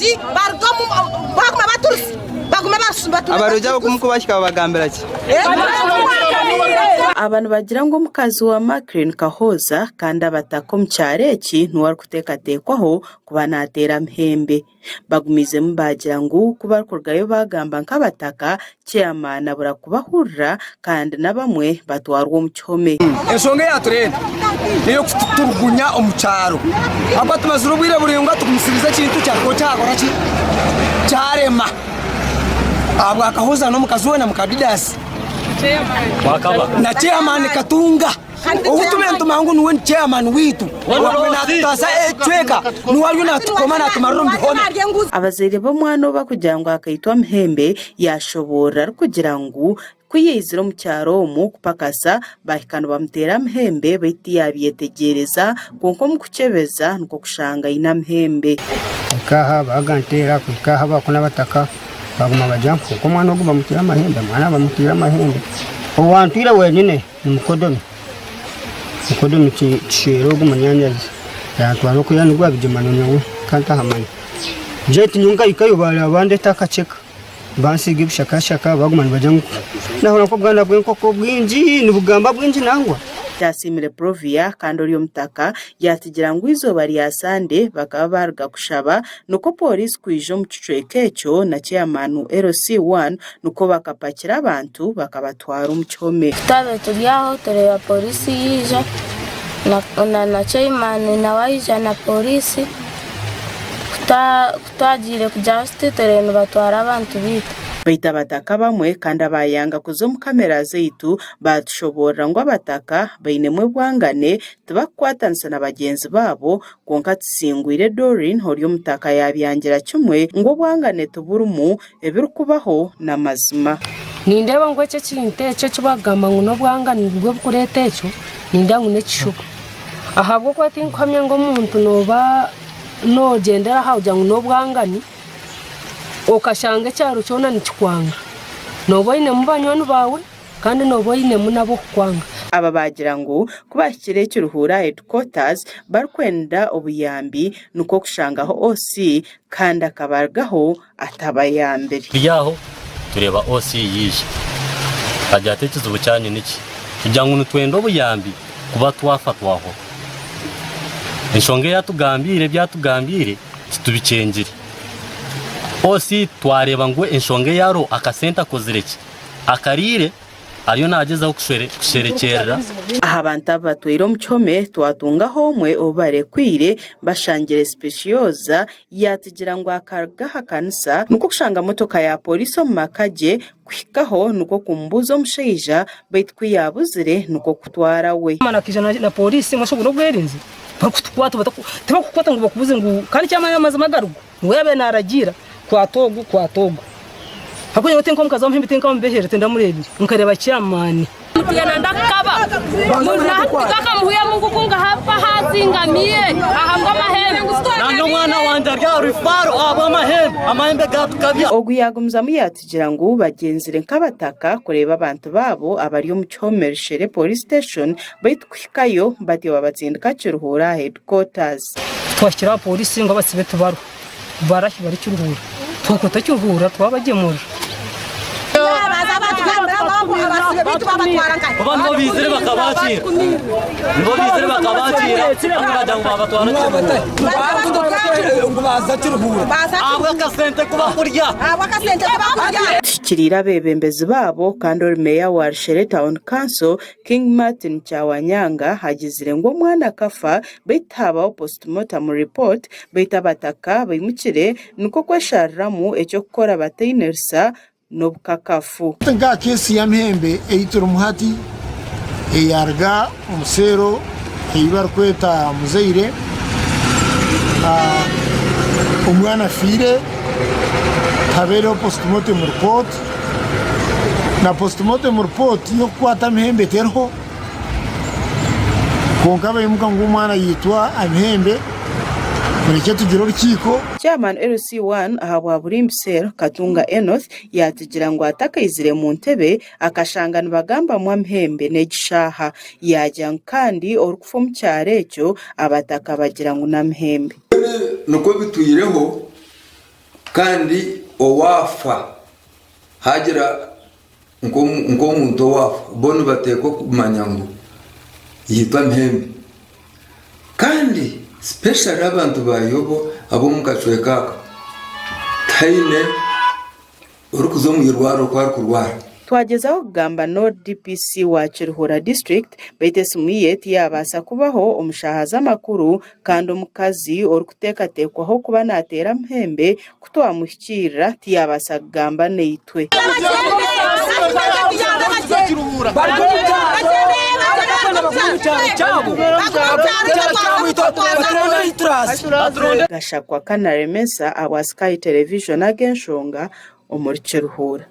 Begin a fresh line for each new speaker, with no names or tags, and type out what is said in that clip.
barungi baruge omu baguma baturuse bagume bature
Abarugye aho ku kubahika babagambira ki?
Aba nibagira ngu omukazi wa Maclean Kahooza kandi abataka omu kyaro eki niwe arikuteekateekwaho kuba naateera Muhembe. Bagumiizemu baagira ngu ku barikurugayo baagamba nk'abataka, chairman abura kubahurira kandi n'abamwe batwarwa omu kihome.
Enshonga eyatureeta n'ey'okututurugunya omu kyaro ahakuba tumazire obwire buraingwa tugumisirize ekintu kyatubaho kyakora ki? Kyarema ahabwa Kahoza n'omukazi we na muka Didasi na chairman Katunga. Ou tube nitumanya ngu niwe chairman waitu owaabaire naatutaasa ekicweka niwe ariyo naatukoma naatumarira omu bihome.
Abazaire b'omwana ou barikugira ngu akaitwa Muhembe yaashoboorora arikugira ngu ku yaizire omu kyaro omu kupakasa baahika nibamuteera Muhembe beitu tiyabyetegyereza kwonka omu kukyebeza nikwo kushanga aine Amuhembe.
Kuhika aha baaganteera, kuhika aha baakuna abataka baaguma bagira ngu kwonka omwana ogu bamutaire amahembe, omwana bamutaire amahembe. Owantwire wenyine. Ni mukodomi. Mukodomi kishwera ogu munyanyazi yantwara okuya nigwo abigyema na nyowe ka ntahamanya. Ngira nti nyowe nkahikayo bareeba bandeta akakyeka bansiiga ebishakashaka baguma nibagira ngu nahurira nk'obwana bw'enkoko bwingi nibugamba bwingi nangwa.
Kyasiimire Provia kandi ori omutaka yaatugira ngu eizooba rya Sande bakaba baaruga kushaba nikwo pooriisi kwija omu kicweka ekyo na chairman LC1 nikwo bakapakira abantu bakabatwara omu kihome.
Ku twabaire turi aho tureeba pooriisi yaija na chairman nawe aija na pooriisi. Ku twagiire kugira tuti tureeba nibatwara abantu baitu.
Beitu abataka abamwe kandi abaayanga kuza omu kamera zaitu baatushoboorora ngu abataka bainemu ebwangane tibakukwatanisa na bagyenzi baabo kwonka Tusingwire Doreen ori omutaka yaabyangira kimwe ngu obwangane tiburimu, ebirikubaho n'amazima.
Nindeeba ngu ekyo ekintu ekyo eki barikugamba ngu n'obwangani nibwo burikureeta ekyo, nindeeba ngu n'ekishuba. Ahabw'okuba tinkuhamya ngu omuntu nooba noogyendera aha kugira ngu n'obwangani, okashanga ekyaro kyona nikikwanga. Nooba oinemu banywani baawe. Kandi nooba oinemu n'ab'okukwanga.
Aba baagira ngu ku baahikire Kiruhura Headquarters barikwenda obuyambi nikwo kushangaho OC kandi akabarugaho atabayambire.
Turi aho tureeba OC yaija agira ati ekizibu kyanyu niki? Tugira ngu nitwenda obuyambi kuba twafa twahwaho. Enshonga ei atugambiire ebi atugambiire titubikyengire. OC twareeba ngu enshonga ei ariho akasente akozire ki? Akariire ariyo naagyezaho kusherekyerera.
Aha bantu abu batwaire omu kihome twatungaho omwe ou barekwire bashangire Specioza yaatugira ngu akaruga aha kanisa nikwo kushanga motoka ya pooriisi omu maka gye kuhikaho nikwo kumubuuza omushaija beitu ku yaabuzire nikwo kutwara we.
Akaija na pooriisi ngu ashobore obwerinzi barikutukwata tibarikukukwata ngu bakubuuze ngu kandi eky'amaani amazima agarigo. Ngu yaabaire naaragiira, kwata ogu, kwata ogu. Ahabw'okugira ngu tinka omukazi w'omuhimbi tinkamubehere, tindamureebire. Nkareeba chairman.
Nanye omwana wangye ari aha referral ahabw'amahembe, amahembe gaatukabya.
Ogu yaagumizamu yaatugira ngu bagyenzire nk'abataka kureeba abantu baabo abari omu kihome Rushere Police Station beitu kuhikayo batyo babatsindika Kiruhura Headquarters.
Twahikire aha pooriisi ngu abasibe tibaruho, barahi bari Kiruhura. Twakwata Kiruhura twabagyemurira.
Oba nibo baizire bakabakiira, nibo baizire bakabakiira hati bagira ngu babatwara Kiruhura ahabw'akasente ku bakurya.
Tuhikiriire abeebembezi baabo kandi ori meeya wa Rushere Town Council, King Martin Kyawanyanga agizire ngu omwana akafa beitu tihabaho postmortem report beitu abataka baimukire nikwo kweshariramu eky'okukora bataine rusa n'obukakafu.
Nka keesi y'amahembe ei turimu hati eyaruga omu seero ei barikweta Muzaire, omwana afiire tihabaireho postmortem report na postmortem report y'okukwata amahembe teriho. Kwonka baimuka ngu omwana yaitwa amahembe, murekye tugire orukiiko.
Chairman LC1 ahabwa Burimbi Cell, Katunga Enoth yaatugira ngu atakaizire mu ntebe akashanga nibagambamu amahembe n'egi shaaha. Yaagira ngu kandi orikufa omu kyaro ekyo abataka bagira ngu n'amahembe.
Ebi nikwo bitwireho. Kandi owaafa haagira nk'omuntu owaafa, bo nibateekwa kumanya ngu yaitwa mihembe. Kandi specially abantu ba Yobo ab'omu kacweka aka, tihaine orikuza omu irwariro ku arikurwara.
Twagyezaho kugamba n'ori DPC wa Kiruhura District beitu esimu ye tiyabaasa kubaho omu shaaha z'amakuru kandi omukazi orikuteekateekwaho kuba naateera Muhembe ku twamuhikiirira tiyabaasa kugamba naitwe. Gashakwa Kanaremesa ahabwa Sky Television ag'enshonga omuri Kiruhura.